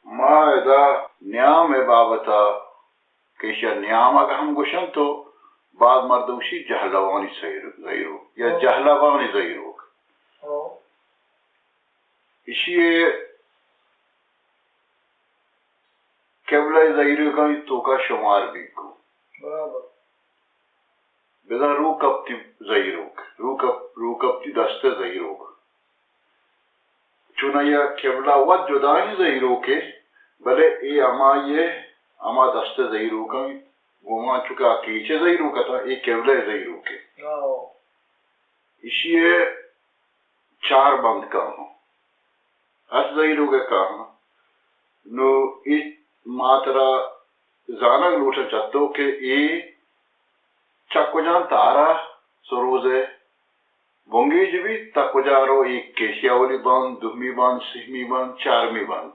ما ادا نیام ءِ بابت ءَ کہ ایشی ءَ نیامگ ہم گوشنت و باز مردم گوشی جہلوانی زہیرو-، زہیروک یا ہاں۔ جہلوانی زہیروک۔ ہاں۔ ایشی ءِ قبلہ ءِ زہیروکانی توکا شمار بیت گوں۔ برابر۔ بزاں روکپتی زہیروک، روکپ-، روکپتی دست ءِ زہیروک۔ چونایا قبلہ وت جدائیں زہیروکے، بلے اے ہمائی ءِ ہما دست ءِ زہیروک انت، گمان چکا کیچ ءِ زہیروک اتاں، اے قبلہ ءِ زہیروکے۔ ہاں۔ ایشی ءِ چار بند کاہاں، ہشت زہیروک ءِ کاہاں۔ نو اے ما ترا زانگ لوٹاں چہ تو کہ اے چہ کجام تہرا سروز ءِ بنگیج بیت، تا کجا رو، اے کیشی اولی بند، دومی بند، سیمی بند، چارمی بند۔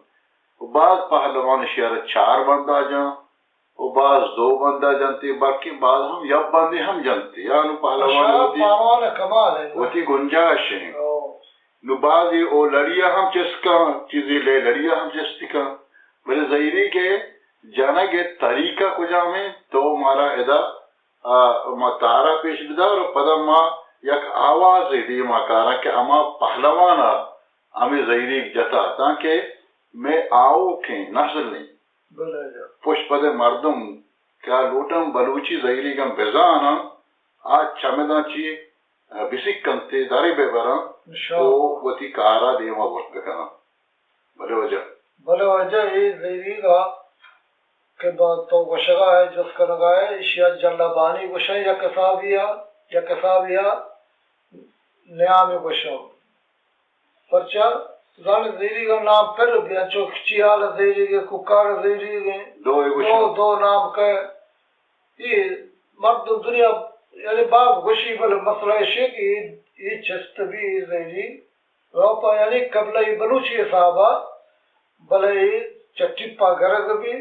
و باز پہلوان ایشی ءَ را چار بندا جاں، و باز دو بندا جنتی، بلکیں باز ہم یک بندے ہم جنتی۔ یا نو پہلوان ءِ وتی، پہلوان ءِ کمال ہے۔ وتی گنجائش ہیں۔ او۔ نو بازی او لڑی ءَ ہم چست کن، چیزی لے لڑی ءَ ہم چست کن۔ بلے زہیریگ ءِ جنگ ءِ طریقہ کجام انت؟ تو مارا ادا، آ، ما تہرا پیش بدار و پدا ما یک آوازے دیما کاراں کہ ہما پہلوان ءَ ہمے زہیریگ جتا، تانکہ مئے آؤکیں نسلیں بلے جا۔ پشت پدیں مردم کہ آ لوٹاں بلوچی زہیریگاں بزاناں، آ چمداں چی بسک کنت، دارے بہ براں انشاءاللہ۔ و وتی کارا دیما برت بکناں۔ بلے واجہ۔ بلے واجہ، اے زہیریگا کہ با تو گوشگا ہے، جست کنگا ہے، ایشیا جلبانی گوشاں یک حسابیا، یک حسابیا نیامی گوشاں۔ پرچا زانے زہیریگا نام پر بیا، چو چیال زہیریگے، کوکار زہیریگے، دو اے گوشاں۔ دو، دو نام کہ اے مردم دنیا یعنی باز گوشی، بلے مسئلہ ایشی کہ اے، اے چست بی، اے زہیری روپا یعنی قبلہ ای بلوچی حسابا، بلے اے چہ ٹپا گرگ بی،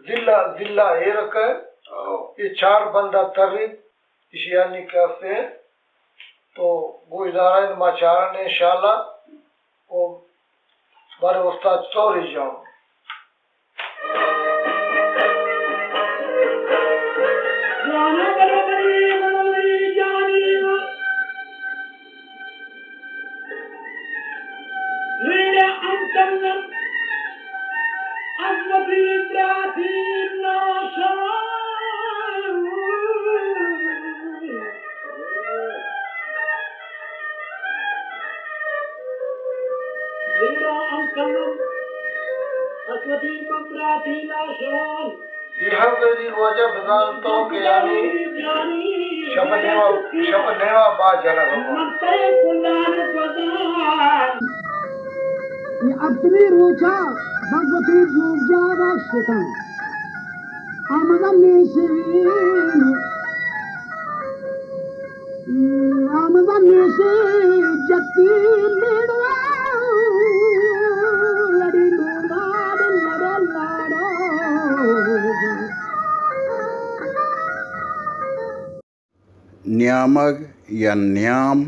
ضلع، ضلع ایر کئے۔ او۔ اے چار بندا تریت، ایشی یعنی کہ استے تو گوشدارائیں ما چارن انشاءاللہ۔ او بارے استاد چوری جان۔ زیرا ہم کنم اسودی ببراتی لاشان۔ اے ہر زہیریگ واجہ بزان تو کہ یعنی شپ نیوا، شپ نیوا با جنگ۔ من تئی کلان گزان۔ اے اتری روچا بگتی جوگ جاگا شتاں۔ آمدن نیشین، آمدن نیشین جتی میڑوا، لڑی لوڑا لڑ لاڑا۔ نیامگ یا نیام،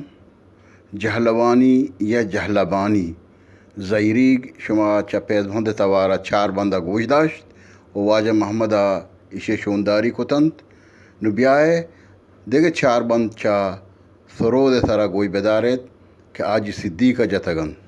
جہلوانی یا جہلبانی زہیریگ شما چہ فیض محمد ءِ توار ءَ چار بند ءَ گوش داشت و واجہ محمد ءَ ایشی ءِ شونداری کت انت۔ نوں بیائے دگہ چار بند چہ سرود ءِ سرا گوش بدار ایت کہ حاجی صدیق ءَ جتگ انت۔